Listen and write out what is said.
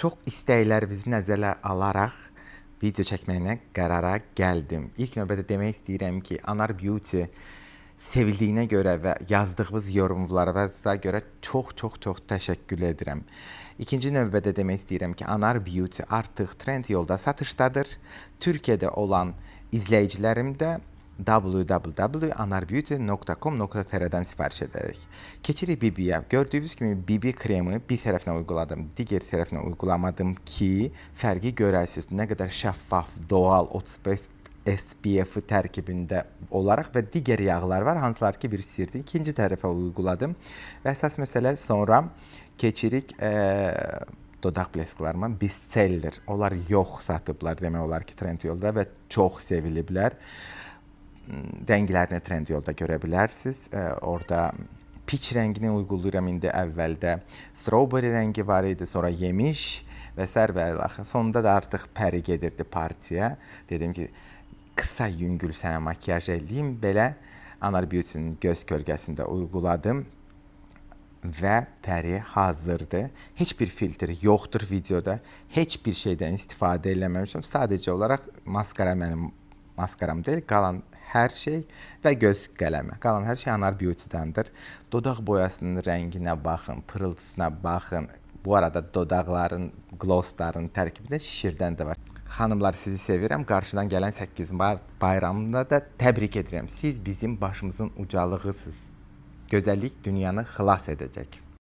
Çox istəklərinizi nəzərə alaraq video çəkməyinə qərara gəldim. İlk növbədə demək istəyirəm ki, Anar Beauty sevildiyinə görə və yazdığınız yorumlara görə çox çox çox təşəkkür edirəm. İkinci növbədə demək istəyirəm ki, Anar Beauty artıq Trendyolda satışdadır. Türkiyədə olan izləyicilərim də www.anarbeauty.com.tr-dən sifariş edərək. Keçirik BB-yə. Gördüyünüz kimi BB kremi bir tərəfinə uyguladım, digər tərəfinə uygulamadım ki, fərqi görəsiniz. Nə qədər şəffaf, doğal 35 SPF tərkibində olaraq və digər yağlar var, hansılar ki, bir sirdir. İkinci tərəfə uyguladım. Və əsas məsələ sonra keçirik dodaq blesklarıma. Bestseller. Onlar yox satıblar demək olar ki, Trendyolda və çox seviliblər. Rənglərini Trendyolda görə bilərsiniz. Orada peach rəngini uyğulayıram indi əvvəldə. Strawberry rəngi var idi, sonra yemiş və sair və ilaxır. Sonunda da artıq Pəri gedirdi partiya. Dedim ki, qısa yüngül sənə makiyaj eləyim. Belə Anar Beauty-nin göz kölgəsində uyguladım və Pəri hazırdır. Heç bir filtr yoxdur videoda. Heç bir şeydən istifadə eləməmişəm. Sadəcə olaraq maskara mənim maskaram deyil, qalan hər şey və göz qələmi. Qalan hər şey Anar Beauty-dəndir. Dodaq boyasının rənginə baxın, pırıltısına baxın. Bu arada dodaqların, glossların tərkibində şirdən də var. Xanımlar, sizi sevirəm. Qarşıdan gələn 8 mart bayramında da təbrik edirəm. Siz bizim başımızın ucalığısınız. Gözəllik dünyanı xilas edəcək.